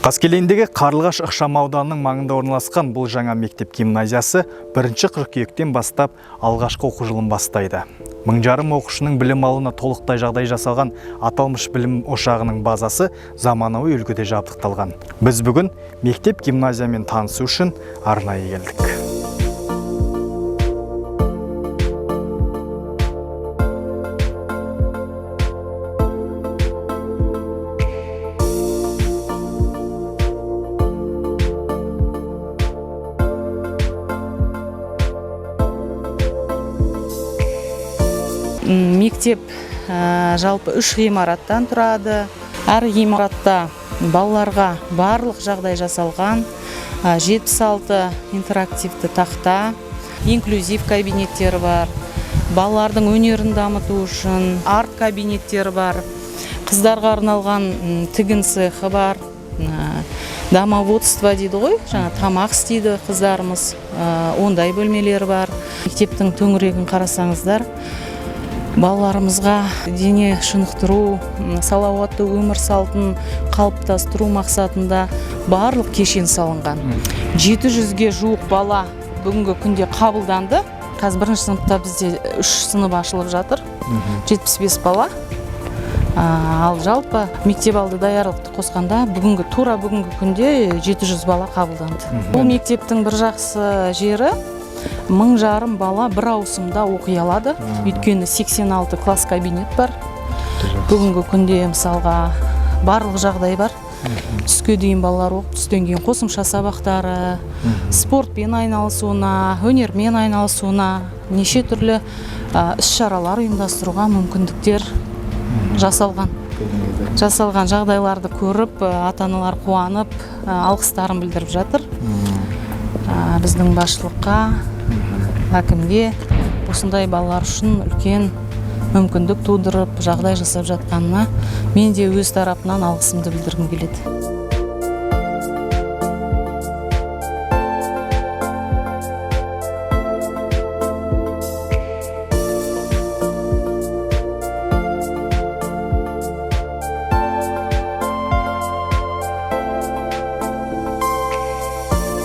Қаскелеңдегі Қарлығаш ықшам ауданының маңында орналасқан бұл жаңа мектеп гимназиясы 1 қыркүйектен бастап алғашқы оқу жылын бастайды. 1500 оқушының білім алуына толықтай жағдай жасалған аталмыш білім ошағының базасы заманауи үлгіде жабдықталған. Біз бүгін мектеп гимназиямен танысу үшін арнайы келдік. Мектеп жалпы үш ғимараттан тұрады. Әр ғимаратта балаларға барлық жағдай жасалған. 76 интерактивті тақта, инклюзив кабинеттері бар, балалардың өнерін дамыту үшін арт кабинеттері бар, қыздарға арналған тігін цехы бар, домоводство дейді ғой, жаңа тамақ істейді қыздарымыз, ондай бөлмелері бар. Мектептің төңірегін қарасаңыздар, балаларымызға дене шынықтыру, салауатты өмір салтын қалыптастыру мақсатында барлық кешен салынған. 700-ге жуық бала бүгінгі күнде қабылданды. Қазір бірінші сыныпта бізде үш сынып ашылып жатыр, 75 бала. Ал жалпы мектеп алды даярлықты қосқанда тура бүгінгі күнде 700 бала қабылданды. Бұл мектептің бір жақсы жері: 1500 бала бір ауысымда оқи алады, өйткені 86 класс кабинет бар. Бүгінгі күнде, мысалға, барлық жағдай бар. Түске дейін балалар оқып, түстен кейін қосымша сабақтары, спортпен айналысуына, өнермен айналысуына, неше түрлі іс шаралар ұйымдастыруға мүмкіндіктер жасалған. Жасалған жағдайларды көріп, ата аналар қуанып, алғыстарын білдіріп жатыр. Біздің басшылыққа, әкімге осындай балалар үшін үлкен мүмкіндік тудырып, жағдай жасап жатқанына мен де өз тарапынан алғысымды білдіргім келеді.